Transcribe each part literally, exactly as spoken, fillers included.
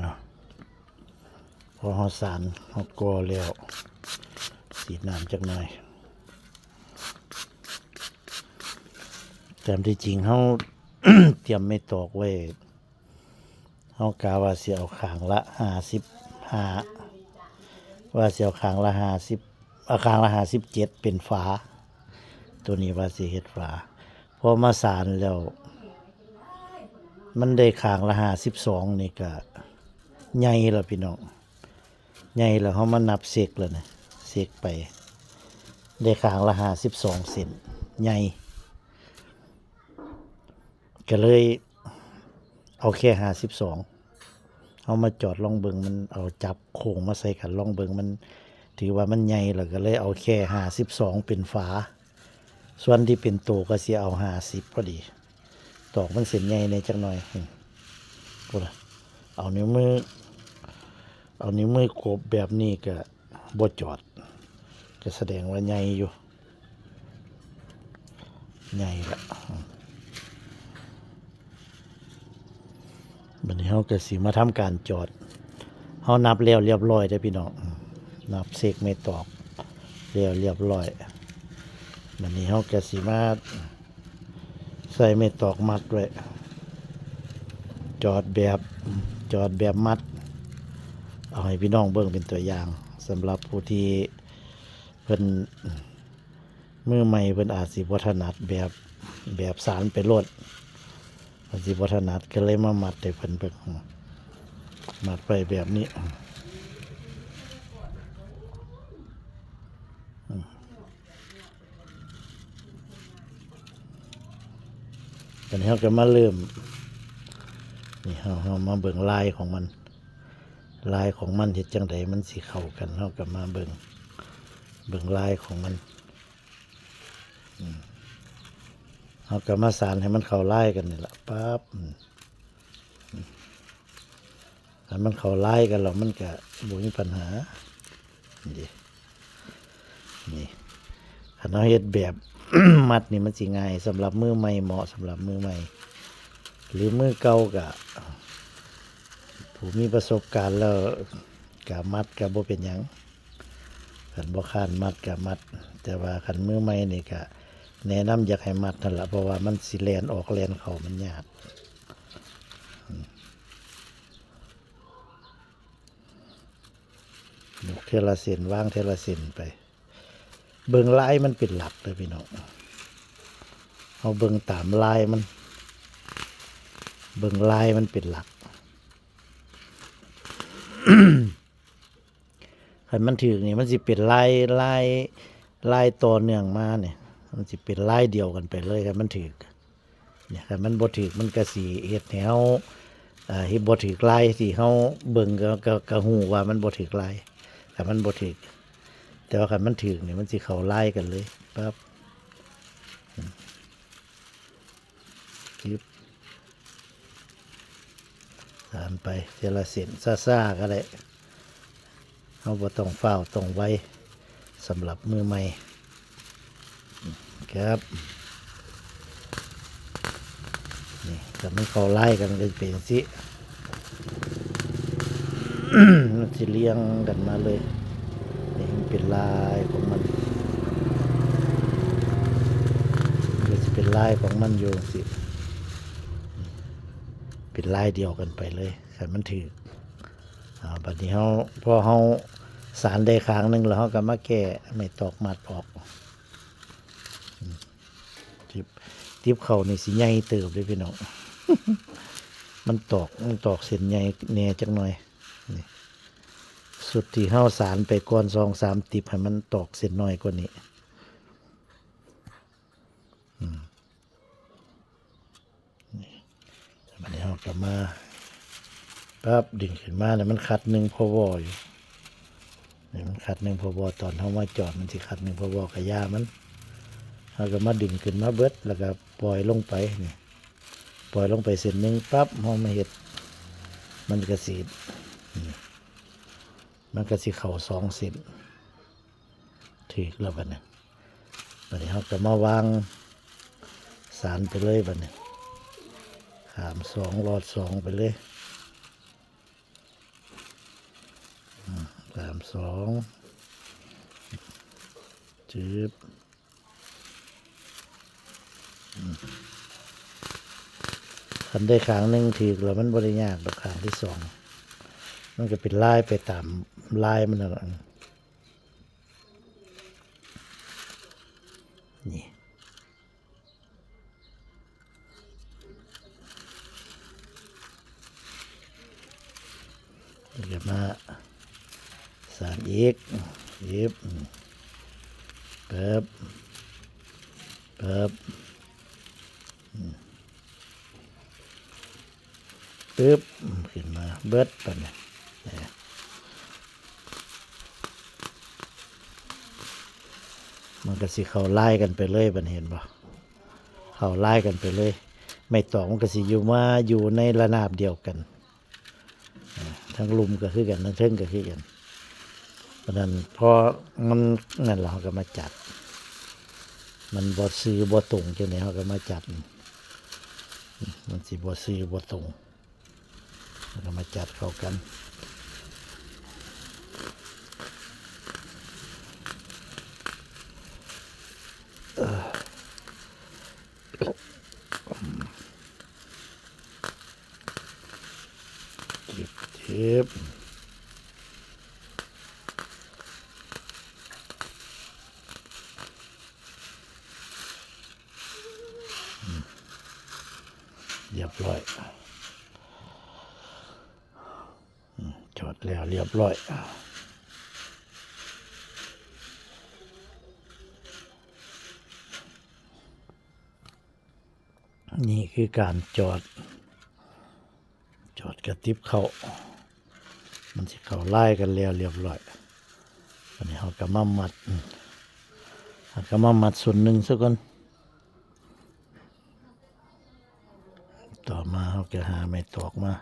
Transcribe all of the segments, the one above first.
เนาะ พอเฮาสานเฮาก่อแล้ว สีดน้ำจักหน่อย ตามที่จริงเฮา เตรียมไม้ตอกไว้ เฮากะว่าสิเอาข้างละห้าสิบห้า ว่าสิเอาข้างละห้าสิบ เอาข้างละห้าสิบเจ็ดเป็นฝา ตัวนี้ว่าสิเฮ็ดฝา พอมาสานแล้ว มันได้ข้างละห้าสิบสองนี่กะใหญ่แล้วพี่น้อง ใหญ่แล้วเฮามานับเซกแล้วนะ เซกไป ได้ข้างละห้าสิบสองเซน ใหญ่ ก็เลยเอาแค่ห้าสิบสอง เอามาจอดลองเบิ่ง มันเอาจับโค้งมาใส่กันลองเบิ่ง มันถือว่ามันใหญ่แล้วก็เลยเอาแค่ห้าสิบสองเป็นฝา ส่วนที่เป็นโตก็สิเอาห้าสิบพอดี ตอกมันเส้นใหญ่แหน่จักหน่อย อืม พูดละ เอานิ้วมือ เอานิ้วมือกบแบบนี้ก็บ่จอด ก็แสดงว่าใหญ่อยู่ ใหญ่ละ อืม บัดนี้เฮาก็สิมาทำการจอด เฮานับแล้วเรียบร้อยเด้อพี่น้อง อืม นับเซกไม้ตอกแล้วเรียบร้อย บัดนี้เฮาก็สิมาใส่ไม้ตอกมัดไว้ จอดแบบ จอดแบบมัด เอาให้พี่น้องเบิ่งเป็นตัวอย่าง สำหรับผู้ที่เพิ่น มือใหม่เพิ่นอาจสิบ่ถนัดแบบ แบบสานไปโลด อาจสิบ่ถนัดก็เลยมามัดให้เพิ่นเบิ่ง มัดไว้แบบนี้ อืม ตอนนี้เฮาก็มาเริ่ม นี่เฮา เฮามาเบิ่งลายของมัน ลายของมันเฮ็ดจั่งใดมันสิเข้ากัน เฮาก็มาเบิ่ง เบิ่งลายของมัน อืม เฮาก็มาสานให้มันเข้าลายกันนี่ล่ะ ปั๊บ อืม อืม คันมันเข้าลายกันแล้วมันก็บ่มีปัญหา นี่ นี่ คันเฮาเฮ็ดแบบ มัดนี่มันสิง่าย สำหรับมือใหม่ เหมาะสำหรับมือใหม่ หรือมือเก่าก็ ผู้มีประสบการณ์แล้วก็มัดก็บ่เป็นหยัง คันบ่คร้านมัดก็มัด แต่ว่าคันมือใหม่นี่ก็แนะนำอยากให้มัดนั่นล่ะ เพราะว่ามันสิแล่นออกแล่นเข้ามันยาก อืม ยกเทื่อละเส้น วางเทื่อละเส้นไป เบิ่งลายมันเป็นหลักเด้อพี่น้อง เฮาเบิ่งตามลายมัน เบิ่งลายมันเป็นหลัก คันมันถืกนี่มันสิเป็นลาย ลาย ลายต่อเนื่องมาเนี่ย มันสิเป็นลายเดียวกันไปเลย คันมันถืก เนี่ย คันมันบ่ถืกมันก็สิเฮ็ดให้เฮา อ่า เฮ็ดบ่ถืกลายที่เฮาเบิ่งก็ ก็ ก็ฮู้ว่ามันบ่ถืกลาย คันมันบ่ถืก แต่ว่าคันมันถืกนี่มันสิเข้าลายกันเลย ปั๊บ อืม จึ๊บ สานไปเทื่อละเส้น ช้าๆ ก็ได้ เฮาบ่ต้องฟ้าวต้องไว สำหรับมือใหม่ ครับ นี่ ถ้ามันเข้าลายกันก็จะเป็นจั่งซี้ มันสิเรียงกันมาเลย นี่มันเป็นลายของมัน มันก็สิเป็นลายของมันอยู่จั่งซี้ เป็นลายเดียวกันไปเลย คันมันถืก อ่า บัดนี้เฮา พอเฮาสานได้ข้างหนึ่งแล้ว เฮาก็มาแก้ไม้ตอกมัดออก อืม ติบ ติบเข้านี่สิใหญ่เติบเลยพี่น้อง มันตอก มันตอกเส้นใหญ่แหน่จักหน่อย นี่ สุดที่เฮาสานไปก่อนสองสามติบ ให้มันตอกเส้นน้อยกว่านี้ อืม นี่ บัดนี้เฮาก็มา ปั๊บ ดึงขึ้นมาแล้วมันขัดหนึ่ง พว อยู่ นี่มันขัดหนึ่ง พว ตอนเฮามาจอดมันสิขัดหนึ่ง พว กะยามัน เฮาก็มาดึงขึ้นมาเบิด แล้วก็ปล่อยลงไป นี่ ปล่อยลงไปเส้นหนึ่งปั๊บ เฮามาเฮ็ด มันก็สิ นี่ มันก็สิเข้าสองเส้น ถืกแล้วบัดนี้ บัดนี้เฮาก็มาวางสานไปเลยบัดนี้ ข้ามสอง ลอดสองไปเลย สอง จึบ อืม คันได้ข้างหนึ่งถืกแล้วมันบ่ได้ยากดอก ข้างที่สอง มันก็เป็นลายไปตามลายมันนั่นล่ะ นี่ เดี๋ยวมาสานอีก อีบ ปึ๊บ ปึ๊บ อืม ปึ๊บ ขึ้นมาเบิดปานนี้ เนี่ย มันก็สิเข้าลายกันไปเลย บัดนี้เห็นบ่ เข้าลายกันไปเลย ไม้ตอกมันก็สิอยู่มาอยู่ในระนาบเดียวกัน อ่า ทั้งลุ่มก็คือกัน ทั้งเทิงก็คือกัน เพราะนั้นพอมันนั่น เราก็มาจัด มันบ่ซื่อบ่ตรงจังได๋ เราก็มาจัด มันสิบ่ซื่อบ่ตรง แล้วก็มาจัดเข้ากัน เออ เจ็บ เจ็บ เรียบร้อย อืม จอดแล้วเรียบร้อย นี่คือการจอด จอดกระติบเข้า มันสิเข้าลายกันแล้วเรียบร้อย อันนี้เราก็มามัด อืม เราก็มามัดส่วนหนึ่งซะก่อน ต่อมาเราก็หาไม้ตอกมา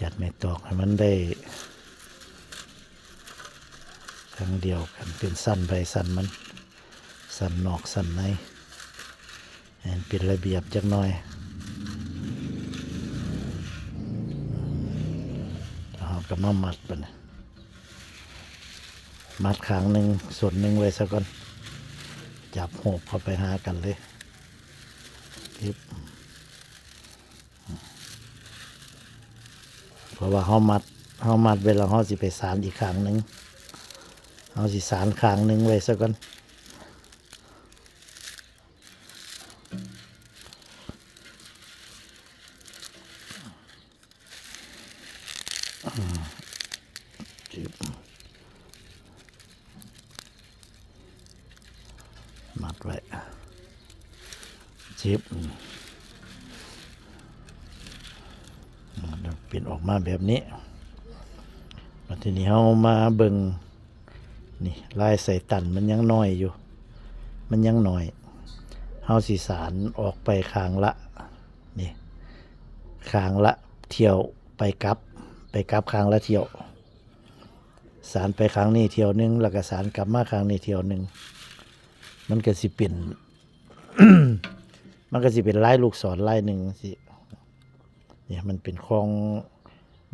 จัดไม้ตอกให้มันได้ ทั้งเดียวกัน เป็นสั้นไปสั้นมัน สั้นนอกสั้นใน ให้มันเป็นระเบียบจักหน่อย แล้วเราก็มามัดบัดนี้ มัดข้างหนึ่ง ส่วนหนึ่งไว้ซะก่อน จับโฮบเข้าไปหากันเลย อิ๊บ เพราะว่าเรามัด เรามัดไว้แล้ว เราสิไปสานอีกข้างหนึ่ง เราสิสานข้างหนึ่งไว้ซะก่อน อ่า จึ๊บ มัดไว้ จึ๊บ อ่า เปลี่ยนออกมาแบบนี้ มาทีนี้เรามาเบิ่ง นี่ ลายไส้ตันมันยังน้อยอยู่ มันยังน้อย เราสิสานออกไปข้างละ นี่ ข้างละเที่ยว ไปกลับ ไปกลับข้างละเที่ยว สานไปข้างนี้เที่ยวหนึ่ง แล้วก็สานกลับมาข้างนี้เที่ยวหนึ่ง มันก็สิเป็น มันก็สิเป็นลายลูกศรลายหนึ่งสิ เนี่ย มันเป็นของ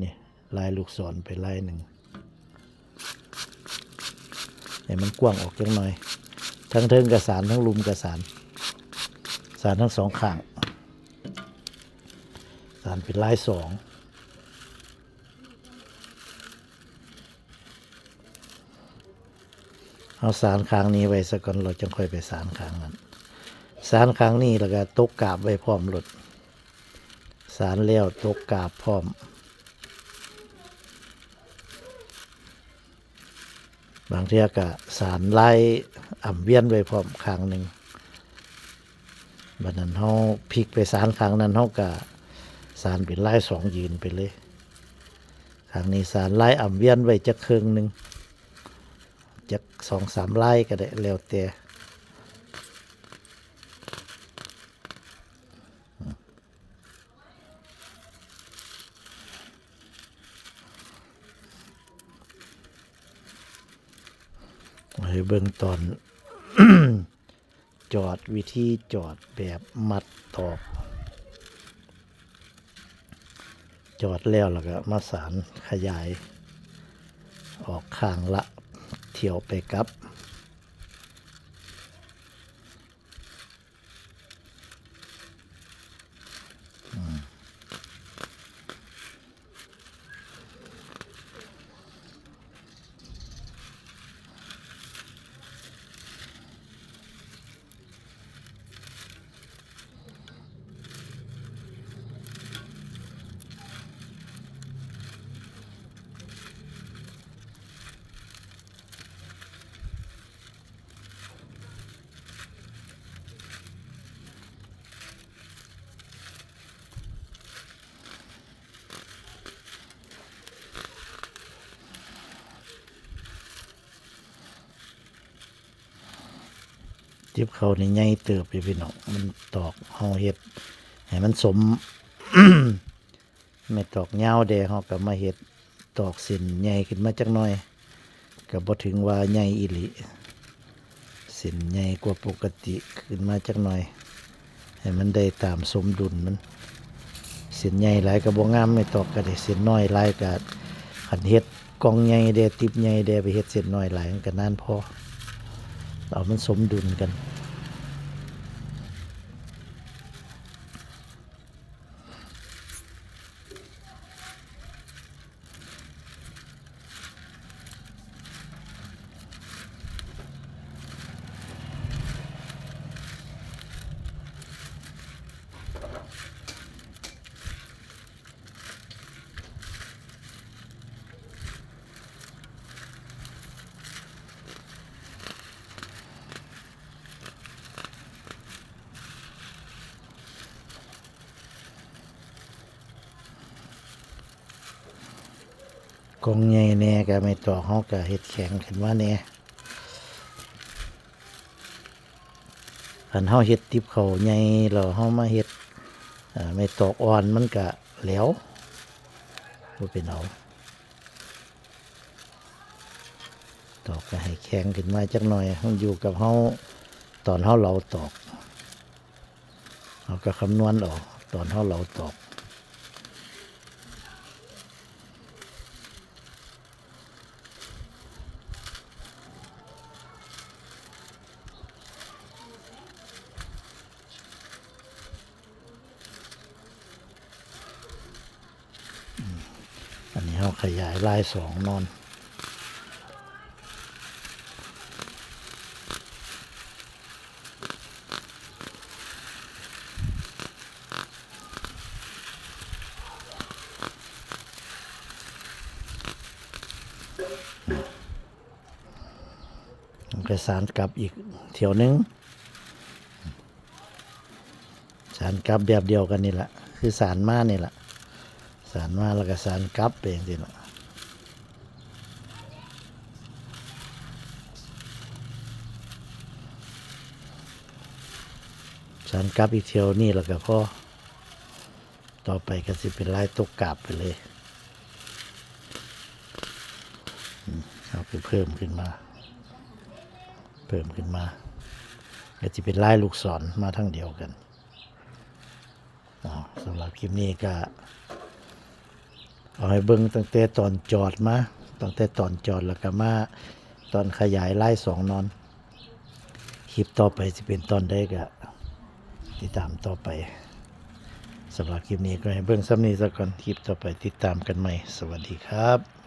นี่ ลายลูกศรไปลายหนึ่ง ให้มันกว้างออกจักหน่อย ทั้งเทิงก็สาน ทั้งลุ่มก็สาน สานทั้งสองข้าง สานเป็นลายสอง เอาสานข้างนี้ไว้ซะก่อน เราจั่งค่อยไปสานข้างนั้น สานข้างนี้แล้วก็ตกกาบไว้พร้อมโลด สานแล้วตกกาบพร้อม บางเทื่อก็สานลายอ่ำเวียนไว้พร้อมข้างหนึ่ง บัดนั้นเราพลิกไปสานข้างนั้น เราก็สานเป็นลายสองยืนไปเลย ข้างนี้สานลายอ่ำเวียนไว้จักเครื่องหนึ่ง จักสองสามลายก็ได้ แล้วแต่ อืม อืม ให้เบิ่งตอน จอด วิธีจอดแบบมัดตอก จอดแล้วแล้วก็มาสานขยาย ออกข้างละเที่ยวไปกลับ ติ๊บเข่านี่ใหญ่เติบอยู่พี่น้อง มันตอก เฮาเฮ็ดให้มันสม แม่ตอกยาวแด่เฮาก็มาเฮ็ดตอกเส้นใหญ่ขึ้นมาจักหน่อย ก็บ่ถึงว่าใหญ่อีหลี เส้นใหญ่กว่าปกติขึ้นมาจักหน่อย ให้มันได้ตามสมดุลมัน เส้นใหญ่หลายก็บ่งาม แม่ตอกก็ได้ เส้นน้อยหลายก็ คันเฮ็ดกล่องใหญ่แด่ ติ๊บใหญ่แด่ ไปเฮ็ดเส้นน้อยหลายมันก็นานพอ เอามันสมดุลกัน กล่องใหญ่แน่ก็แม่ตอกเฮาก็เฮ็ดแข็งขึ้นมาแน่ คันเฮาเฮ็ดติ๊บเข่าใหญ่แล้วเฮามาเฮ็ด อ่า แม่ตอกอ่อนมันก็แหลว บ่เป็นเอา ตอกก็ให้แข็งขึ้นมาจักหน่อย มันอยู่กับเฮา ตอนเฮาเหลาตอก เฮาก็คำนวณเอา ตอนเฮาเหลาตอก อันนี้เฮาขยายลายสองนอน มันก็สานกลับอีกเที่ยวหนึ่ง สานกลับแบบเดียวกันนี่แหละ คือสานมานี่แหละ สานมาแล้วก็สานกลับไปจังซี้ล่ะ สานกลับอีกเที่ยวนี้แล้วก็พอ ต่อไปก็สิเป็นลายตกกาบไปเลย อืม เอาไปเพิ่มขึ้นมา เพิ่มขึ้นมา ก็สิเป็นลายลูกศรมาทางเดียวกัน เอา สำหรับคลิปนี้ก็ เอาให้เบิ่งตั้งแต่ตอนจอดมา ตั้งแต่ตอนจอดแล้วก็มาตอนขยายลายสองนอน คลิปต่อไปสิเป็นตอนใดก็ติดตามต่อไป สำหรับคลิปนี้ก็ให้เบิ่งส่ำนี้ซะก่อน คลิปต่อไปติดตามกันใหม่ สวัสดีครับ